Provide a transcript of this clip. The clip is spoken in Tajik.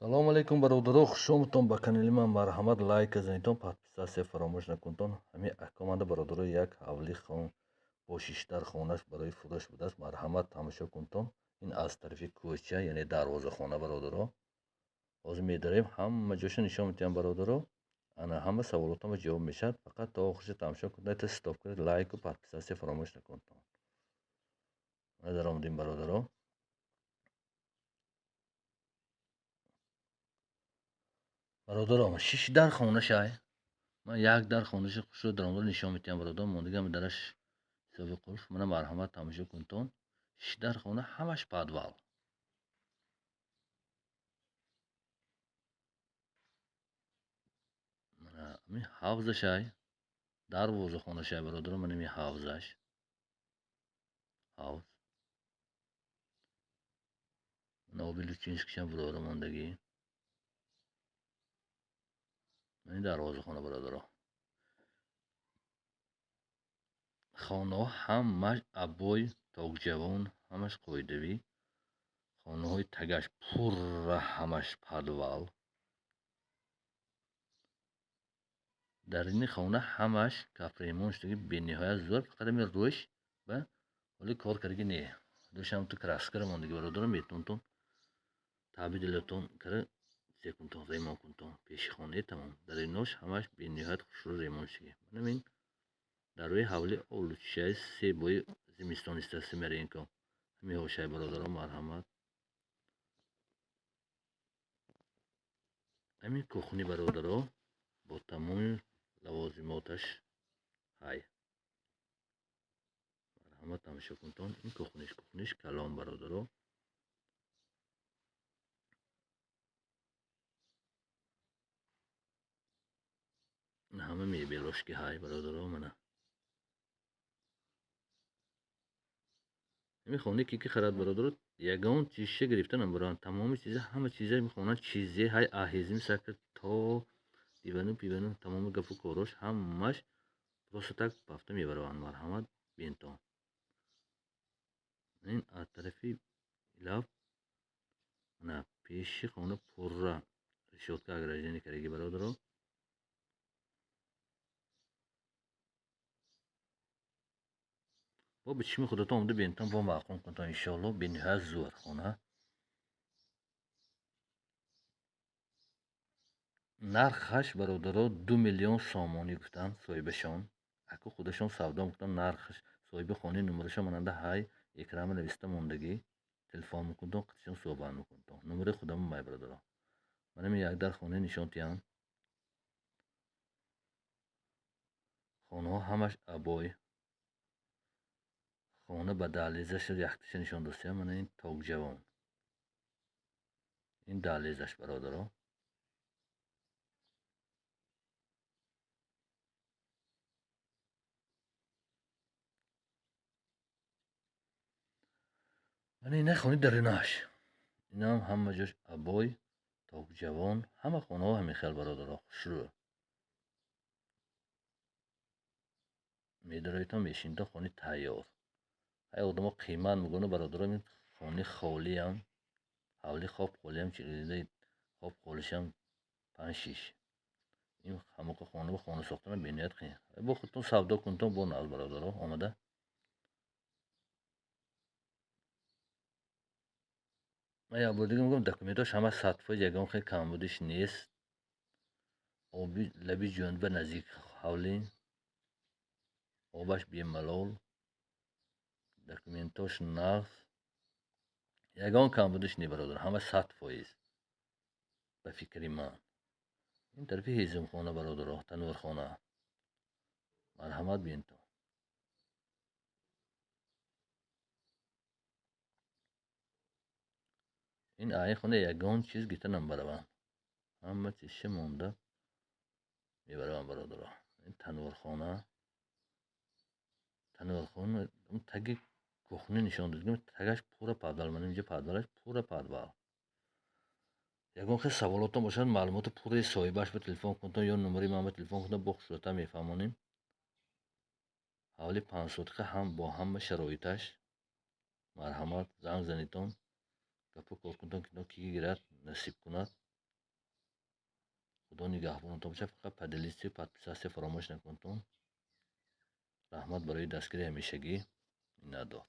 Салому алейкум, бародаро, хушомадтон ба канали ман. Марҳамат, лайк занитон, подписаться фаромӯш накунтон. Ҳамин акоманда, бародаро, як ҳавли бо шишдар хонаш барои фурӯш будааст. Марҳамат, тамошо кунтон. Ин аз тарафи кӯча, яъне дарвозахона, бародаро. Ҳозир медарем, ҳама ҷоша нишон медиҳам, бародаро. Ана ҳама саволотонро ҷавоб мешавад. Фақат то охирша тамошо кунед, стоп кунед, лайку подписаться фаромӯш накунтон. Ана даромадем, бародаро. Бародаро, шиш дар хонашай. Ман як дар хонаша хушро даромада нишон медиҳам, бародаро. Мондагам дараш ҳисоби қулф. Мана, марҳамат, тамошо кунтон. Шиш дар хона, ҳамаш подвал. Мана ҳамин ҳавзашай, дарвозахонашай, бародаро. Мана ҳамин ҳавзаш. Ҳавз. Мана оби Лучинскишам бурора мондагӣ. Мани дарвозахона, бародаро. Хонаҳо ҳамаш обой, токҷавон, ҳамаш қоидавӣ. Хонаҳои тагаш пурра ҳамаш подвал. Дар ини хона ҳамаш капремонт шудаги, бениҳоят зӯр, фақат ҳамин рӯш ба ҳоли кор кардаги не. Рӯшам ту краскара мондаги, бародаро, метавонтон таъби дилатон кара чизе кунтон, ремонт кунтон. Пеши хонаи тамом. Дар инош ҳамаш бениҳоят хушрӯ ремонт шудаги. Мана ин дар рӯи ҳавли олучаи се бои зимистониста Семеренко. Ҳамин ҳошай, бародаро, марҳамат. Ҳамин кухни, бародаро, бо тамоми лавозимоташ ҳай. Марҳамат, тамошо кунтон. Ин кухниш, кухниш калон, бародаро. Ҳама мебелош ки ҳай, бародаро, мана. Ҳамин хонаи ки харад, бародаро, ягон чизша гирифта намебаранд. Тамоми чиза, ҳама чиза мехонанд, чизе ҳай аҳизми сакр то дивану пивану тамоми гапу корош ҳамаш просто так бафта мебараванд. Марҳамат, бинтон. Ин аз тарафи лаб, мана пеши хона пурра решётка ограждение кардаги, бародаро. Бо ба чишми худатон омада бинтон, бо маъқул кунтон, иншоалло. Бениҳоят зӯр хона. Нархаш, бародаро, 2 миллион сомонӣ гуфтанд соҳибашон. Аку худашон савдо мекунанд нархаш. Соҳиби хонаи номерашон мананда ҳай экрана нависта мондагӣ. Телефон мекунтон, қитишон суҳбат мекунтон. Номери худамон май, бародаро. Мана ҳамин як дар хонаи нишон диҳам. Хонаҳо ҳамаш обой. Хона ба даҳлезаш якташа нишон додем. Мана ин токҷавон. Ин даҳлезаш, бародаро. Мана ина хонаи дарунаш. Инам ҳама ҷош обой, токҷавон, ҳама хонаҳо ҳамин хел, бародаро, хушрӯ. Медароитон, мешинитон, хонаи тайёр. Ҳай одамо қимат мегӯянд, бародаро, ин хонаи холиам, ҳавли хоб холиам, хоб холишам панҷ-шиш. Ин ҳамоқа хона ба хона сохтанам бениҳоят қиин. Бо худтон савдо кунтон, бо нағз, бародаро, омада. Ман як бор дига мегӯям, документош ҳама 100%, ягон хел камбудиш нест. Оби лаби ҷӯнба наздик ҳавлӣ, обаш бемалол, документош нағз, ягон камбудиш не, бародар, ҳама 100% ба фикри ман. Ин тарафи ҳезумхона, бародаро, танӯрхона. Марҳамат, бинтон. Ин ин хона ягон чиз гирифта намебараванд. Ҳама чизша монда мебараванд, бародаро. Ин танӯрхона. Танӯрхона таги кухни нишон додем, тагаш пурра подвал. Мана инҷа подвалаш пурра подвал. Ягон хел саволотон бошад, маълумоти пурраи соҳибаш ба телефон кунтон ё номери ман ба телефон кунтон, бо хушрӯтар мефаҳмонем. Ҳавли панҷсотиқа ҳам бо ҳама шароиташ. Марҳамат, занг занитон, гапу кор кунтон, ки гирад, насиб кунад. Худо нигаҳбонатон бошад. Фақат поделиться, подписаться фаромӯш накунтон. Раҳмат барои дастгирии ҳамешагӣ. Миннатдор.